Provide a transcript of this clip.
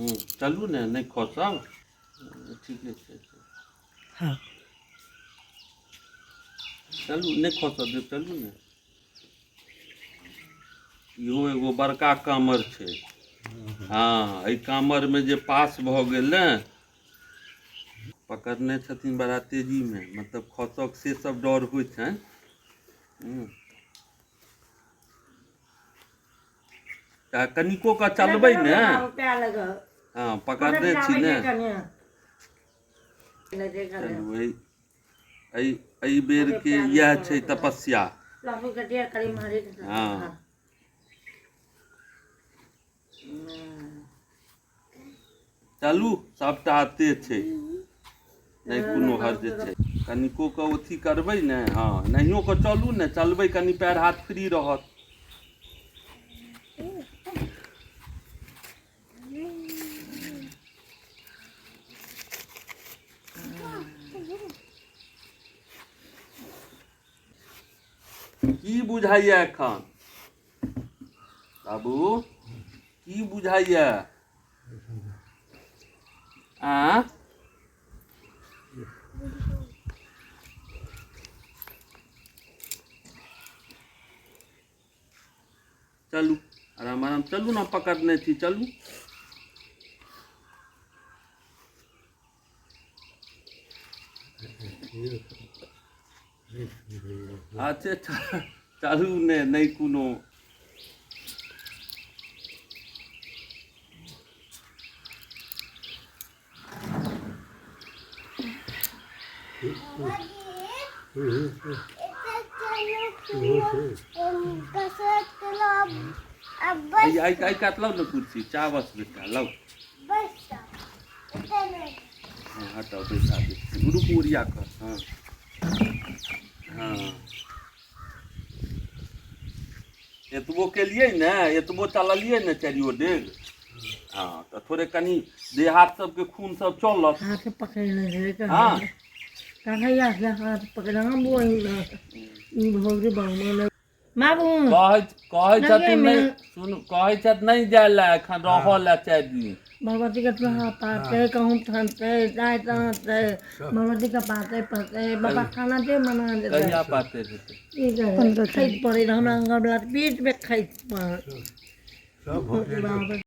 हूँ चलू ने, नहि खसब। ठीके छै। हँ। चलू, नहि खसऽ देब, चलू ने। इहो एगो बड़का कामर छै। हँ, एहि कामरमे जे पास भऽ गेल ने, पकड़ने छथिन बड़ा तेजीमे, मतलब खसक से सब डर होइ छनि। हूँ तऽ कनिको के चलबै ने। हँ, पकड़ने छी ने। चलू, एहि एहि एहि बेरके इएह छै तपस्या। हँ, चलू, सबटा एते छै, नहि कोनो हर्ज छै। कनिको के अथी करबै ने। हँ, नहियो के चलू ने, चलबै कनि, पैर हाथ फ्री रहत। की बुझाइया एखन बाबू? की बुझाइया? आ चलू, आराम आराम चलू ने, पकड़ने छी, चलू। अच्छा, चलू ने, नहि कोनो। आइ आइ कात लाउ ने कुर्सी। चावस बेटा, लाउ। हँ, हटाउ, बैसा दे। रुकू, ओरिया कऽ। हँ हँ, एतबो केलियै ने, एतबो चललियै ने, चारियो डेग। हँ, तऽ थोड़े कनि देह हाथ सबके खून सब चलत। हाथ पकड़ि ले। हँ। कन्हैया से हाथ पकड़। हम ई भौजी बाबू बाबू। कहै कहै छथुन नहि, सुन, कहै छथि नहि जाय लए एखन, रहऽ लए 4 दिन। भगवती के तुहा पाते कहूँ थनते जाय तहते भगवती के पाते पड़ते बाबा खाना दे मना देते। कहिया पाते हेतै? ई खसि पड़े हमरा अंगन वला बीच में खसि पड़ल। सब भऽ गेल।